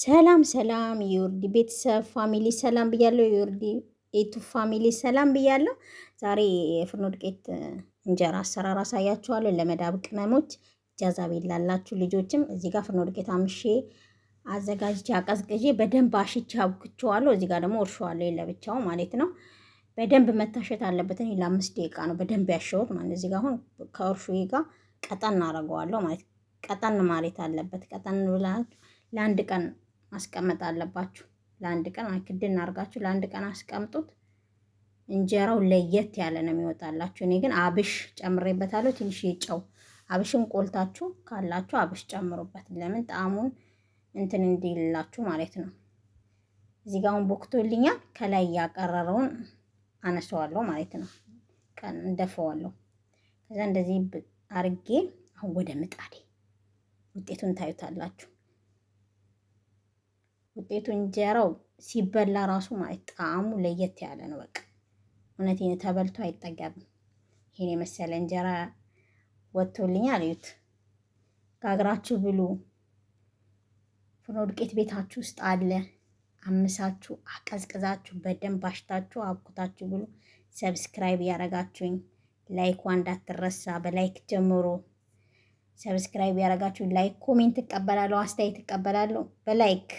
ሰላም ሰላም የዮርዲ ቤተሰብ family ሰላም ብያለሁ። የዮርዲ YouTube family ሰላም ብያለሁ። ዛሬ የፍርኖ ዱቄት እንጀራ አሰራር አሳያችኋለሁ። ለመዳብ ቅመሞች إجازة ቤት ላላችሁ ልጆችም እዚህ ጋር ፍርኖ ዱቄት አምሼ አዘጋጅቼ አቀዝቅዤ በደንብ አሽቼ አብክቼዋለሁ። እዚህ ጋር ደግሞ እርሾ አለ ለብቻው ማለት ነው። በደንብ መታሸት አለበት። እኔ ለ5 ደቂቃ ነው በደንብ ያሸሁት ማለት። እዚህ ጋር አሁን ከእርሾዬ ጋር ቀጠን አደርገዋለሁ ማለት፣ ቀጠን ማለት አለበት። ቀጠን ብላችሁ ለአንድ ቀን ማስቀመጥ አለባችሁ። ለአንድ ቀን ክድን አድርጋችሁ ለአንድ ቀን አስቀምጡት። እንጀራው ለየት ያለ ነው የሚወጣላችሁ። እኔ ግን አብሽ ጨምሬበታለሁ፣ ትንሽ ጨው። አብሽን ቆልታችሁ ካላችሁ አብሽ ጨምሩበት። ለምን ጣዕሙን እንትን እንዲልላችሁ ማለት ነው። እዚህ ጋር አሁን ቦክቶልኛል። ከላይ ያቀረረውን አነሳዋለሁ ማለት ነው። ቀን እንደፈዋለሁ። ከዛ እንደዚህ አርጌ አሁን ወደ ምጣዴ ውጤቱን ታዩታላችሁ። ውጤቱ እንጀራው ሲበላ ራሱ ማለት ጣዕሙ ለየት ያለ ነው። በቃ እውነቴን ተበልቶ አይጠገብም። ይሄን የመሰለ እንጀራ ወጥቶልኛል። እዩት። ጋግራችሁ ብሉ። ፍርኖ ዱቄት ቤታችሁ ውስጥ አለ። አምሳችሁ አቀዝቅዛችሁ በደንብ አሽታችሁ አብኩታችሁ ብሉ። Subscribe ያረጋችሁኝ like ኳ እንዳትረሳ፣ በ like ጀምሮ subscribe ያረጋችሁ like፣ comment እቀበላለሁ፣ አስተያየት እቀበላለሁ በ like።